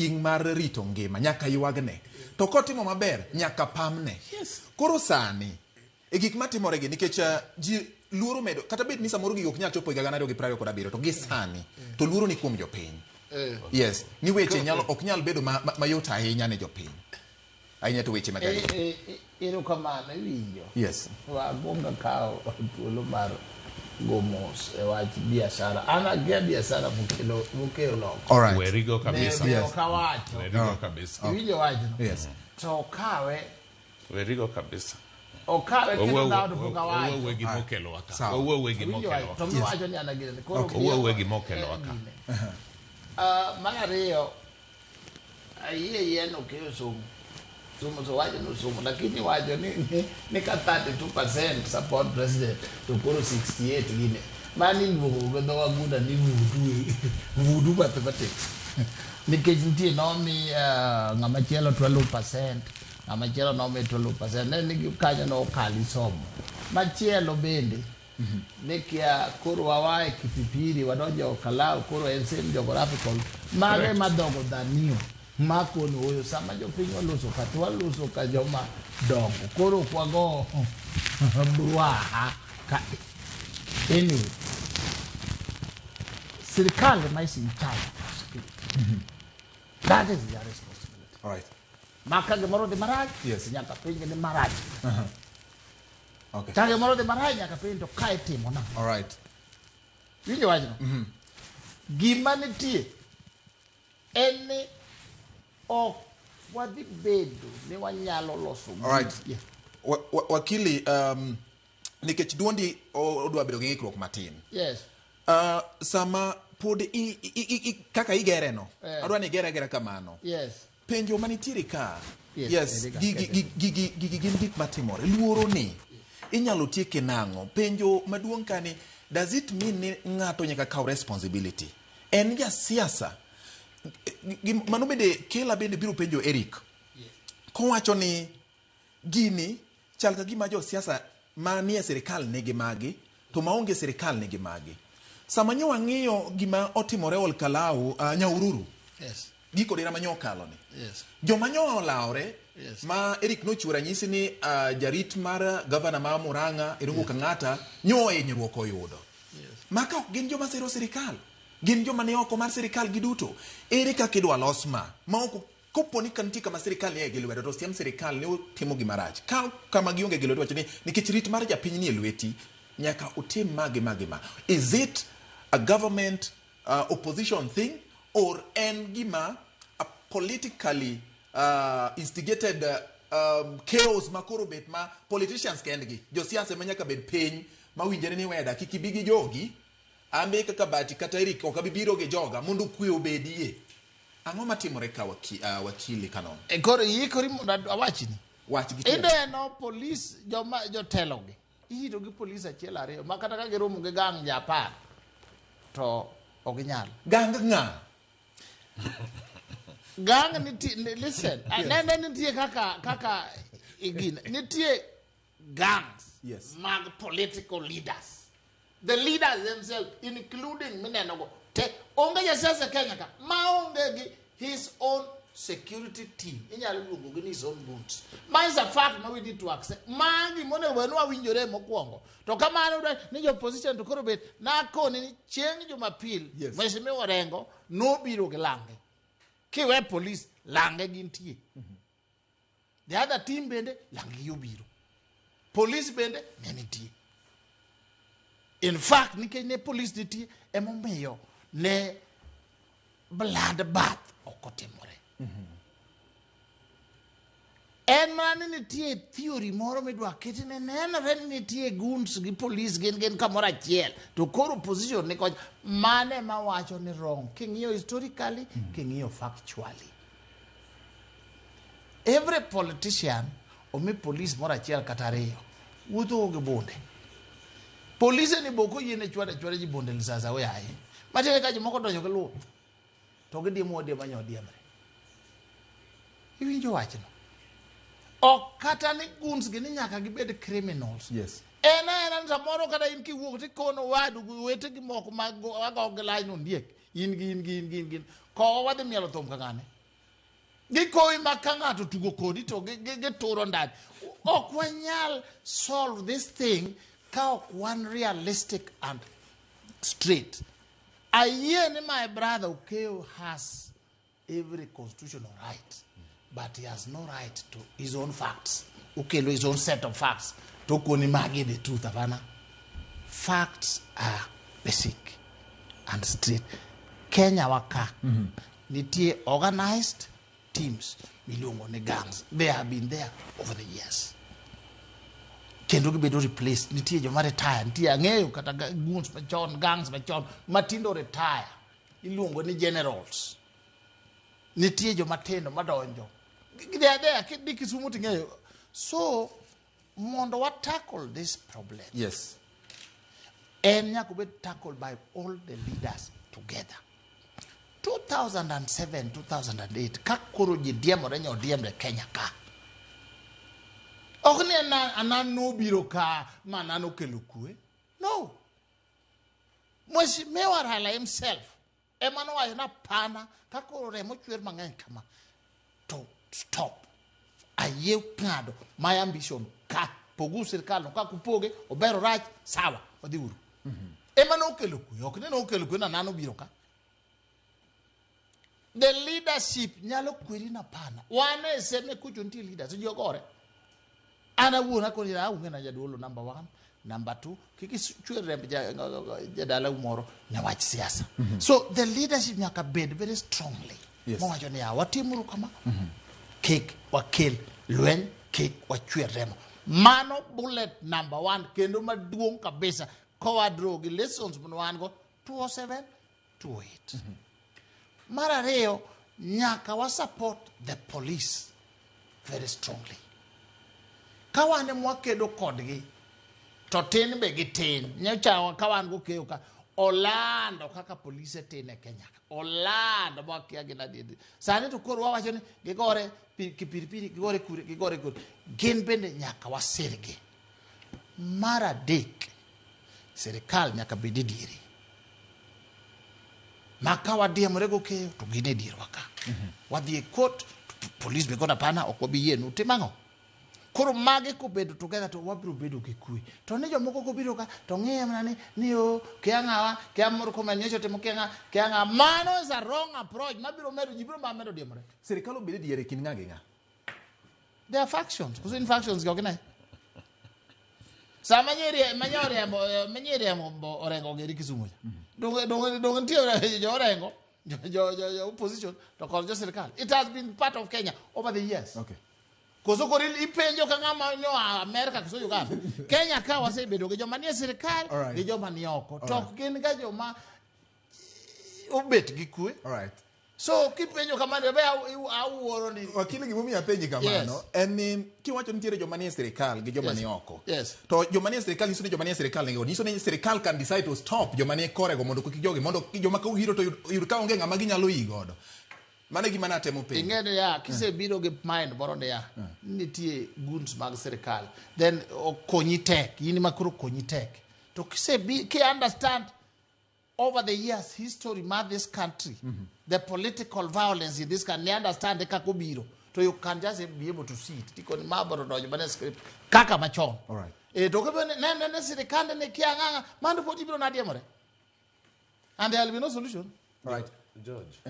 Ting' mar rito ngima nyaka ywagne. To kotimo maber nyaka pamne. Koro sani e gik matimore gi nikech ji luoro medo kata bed ni samoro gigi ok nyal chopo higa 2027, to gi sani to luoro ni kuom jopiny. Yes, ni weche nyalo ok nyal bedo mayot ahinya ne jopiny. Ahinya to weche mag arita. Erokamano iwinjo. Yes. Wakwongo kawo thuolo mar go mos e wach biashara. An akia biashara mokelo mokelo loko. All right. Werigo kabisa. Ne ok awacho. Werigo kabisa. Iwinjo wachno? Yes. To okawe Werigo kabisa. okawe kendo dhano pok awacho. Wawuo gi mokelowa ka. Sawa. Wawuo gi Iwinjo mokelowa wach? To ka. miwacho ni an agine. Koro Wawuo gi mokelowa ka. Ah, mar ariyo, ayie yien okeyo somo somo to wacho ni somo, lakini wacho ni ka 32% support president to koro 68 gine mano iluongo gi dho wagunda ni voodoo, voodoo mathematics, nikech nitie nomi ng'ama chielo 12%, ng'ama chielo nomi 12%, ne ni kanyo nokali somo machielo bende ne kia koro wawa e Kipipiri wadonjo Kalau, koro en same geographical mage madhogo dhaniyo makono oyo sama jopiny waloso ka to waloso ka joma dongo koro ok wago bwaha ka. Anyway, sirikal ema is in charge of security. That is their responsibility. All right. Ma ka gimoro odhi marach, nyaka penj ni marach. Ka gimoro odhi marach, nyaka penj to ka itimo nang'o. All right. Winjo wachno? Gima nitie en ni ok wadhi bedo ni wanyalo loso All right. Yeah. Wakili, nikech duondi odwa bedo gi ng'ikruok matin. Yes. Sama pod kaka igere no, adwa ni igere agera kamano. Penjo manitiere ka. Yes, Yes, Erika, gigi, kete. gigi gin gik matimore. Luoro ni inyalo tieke nang'o? Penjo maduong' ka ni, does it mean ni ng'ato nyaka kaw responsibility? En jasiasa. Mano bende Kela bende biro penjo Eric. Kowacho ni gini chal ka gima josiasa manie sirikal nigi magi to maonge sirikal nigi magi. Sama nyo wang'iyo gima otimore Ol Kalou, Nyahururu. Giko dira manyo okalo ni. Joma nyo olawore ma Eric nochiwo ranyisi ni jarit mar gavana ma Murang'a Irungu Kang'ata nyo hinyruok oyudo. Ma ka ok gin joma siro sirikal, gin joma ni oko mar sirikal giduto. Ere kaka idwa los ma? Ma ok kopo ni ka nitie kama sirikal nie gi lwedo to siem sirikal ni otimo gima rach. Ka kama gionge gi lwedo wacho ni nikech rit mar japiny nie lweti, nyaka utim ma gi ma gi ma. Is it a government opposition thing or en gima a politically instigated chaos ma koro bet ma politicians kendgi, josiasa ema nyaka bed piny ma winjore ni weda kik ibi gi jogi, ambe kaka Bati kata Eric ok abi biro gi joga mondo kwe obedie. Ang'o matimore ka wakili Kanon? Koro iikori mondo awachni. Wach gi tiende. Ineno polis joma jotelo gi. Irito gi polis achiel ariyo ma kata ka giromo gi gang ja 10 to ok ginyal. Gang ng'a? Gang nitie, listen, nene nitie kaka igine. Nitie gangs mag political leaders. The leaders themselves, including minenogo. Te, onge jasiasa Kenya ka, maonge gi his own security team. Inyalo luongo gi ni his own goons. Ma is a fact ma we need to accept. Magi monego bed ni wawinjore mokwongo. To kamano dwa ni jo opposition to koro bet nakoni ni chieng' Jumapil, Mheshimiwa Orengo nobiro gi lange. Kiwe police, lange gintie. The other team bende lange gi obiro. Police bende ne nitie. In fact, nikech ne police nitie, emomiyo ne bloodbath ok otimore. En mana ni nitie theory moro midwa keti ne nenore ni nitie goons gi police gin kamoro achiel to koro opposition ni kocha. Mane ema wacho ni wrong king'iyo historically, king'iyo factually. Every politician omi police moro achiel kata ariyo wuotho gi bunde. Polise ni boko yiene chwado achwada ji bunde lisasa oyaye. Matiende ka jomoko donjo gi luth to gidiemo odiema nyodiemre. Iwinjo wachno? Ok kata ni goons gi ni nyaka gibed criminals. En aena ni samoro kata in kiwuok tikono wadu gi wetegi moko mag wago gi laj no ondiek. In gi in gi in gi in gi. Kowa wadhi mielo thum ka ng'ane. Gikowi ma ka ng'ato tugo kodi to gituro ndani. Ok wanyal solve this thing ka ok wan realistic and straight. Ayie ni my brother Okeyo has every constitutional right, but he has no right to his own facts. Okelo his own set of facts. To koni magi the truth, hapana. Facts are basic and straight. Kenya waka nitie organized teams miluongo ni gangs. They have been there over the years. Kendo gibedo replaced. Nitie joma retire, nitie ang'eyo kata goons machon, gangs machon, matindo retire. Iluongo ni generals. Nitie joma tindo madonjo. They are there, kidhi Kisumu ting'eyo. So, mondo wa tackle this problem, en nyaka obed tackled by all the leaders together. 2007, 2008, ka koro ji diemore nyo diemre Kenya ka. Ok ni anan nobiro ka ma nan okelo kwe. No. Mheshimiwa Raila himself ema nowacho na pana ka koro remo chwer mang'eny kama to stop. Ayie ng'ado my ambition ka pogu sirkal no ka kupoge ober orach sawa wadhi uru. Ema nokelo kwe, ok ni nokelo kwe na nano biro ka. The leadership nyalo kweri na pana. Wan e seme kucho nitie leaders, ji ogore. An awuon akoni aonge na jadolo number 1, number 2, kik ichwer remb jadalau moro ne wach siasa. So the leadership nyaka bed very strongly. Mowacho niya, watimuru kama, kik wakel lweny, kik wachwer remo. Mano bullet number 1 kendo maduong' kabisa kowa draw gi lessons mane wan go 207, 208. Mar ariyo, nyaka wa support the police very strongly. Ka wan ema wakedo kodgi, to tin be gitin. Nyocha ka wan gokeyo ka, olando kaka polise tin e Kenya ka. Olando ma wakia gin adier. Sani to koro wawacho ni gigore kipiripiri, gigore kure, gigore kure. Gin bende nyaka wasirgi. Mar adek, sirikal nyaka bed e diere. Ma ka wadiemore gokeyo to gin e dierwa ka. Wadhi e court, to police be gona pana ok wabi yienu. Tim ang'o? Koro magi kobedo together to wabiro bedo gi kwe. To ni jomoko kobiro ka to ng'iye mana ni o kia ng'awa, kia Murkomen nyocha otimo kia ng'a, kia ng'a. Mano is a wrong approach mabiro medo ji biro mana medo diemore. Sirikal obed e diere kind ng'a gi ng'a? There are factions. Koso in factions go gine. Sama nyiri manyo riembo manyi riembo Orengo geri Kisumu cha. Donge donge donge nitie jo Orengo, jo opposition to kod jo sirikal. It has been part of Kenya over the years. Koso koro ipenjo ka ng'ama noa Amerika koso Uganda. Kenya ka wasebedo gi joma nie sirikal gi joma ni oko. To ok gin ga joma obet gi kwe. So kipenjo kamano be awuoro ni Wakili, gimomiyo apenji kamano en ni kiwacho nitiere joma nie sirikal gi joma ni oko. To joma nie sirikal nyiso ni joma nie sirikal nigo. Nyiso ni sirikal can decide to stop joma nie korego mondo kik jogi mondo joma kawiro to yud ka onge ng'ama ginyalo yi godo. Mano e gima natemo penjo. Ing'e niya, kisebiro gi mind moro niya, nitie goons mag sirikal, then okonyi tek, in ma koro konyi tek. To kisebi, ki understand over the years history mar this country, the political violence in this country, ni understand kaka obiro, to you can just be able to see it. Tikoni ma biro donjo mana e script kaka machon. To kibiro ne sirikande ne kia ng'ang'a, mano pod ibiro nadiemore. And there will be no solution. All right. George.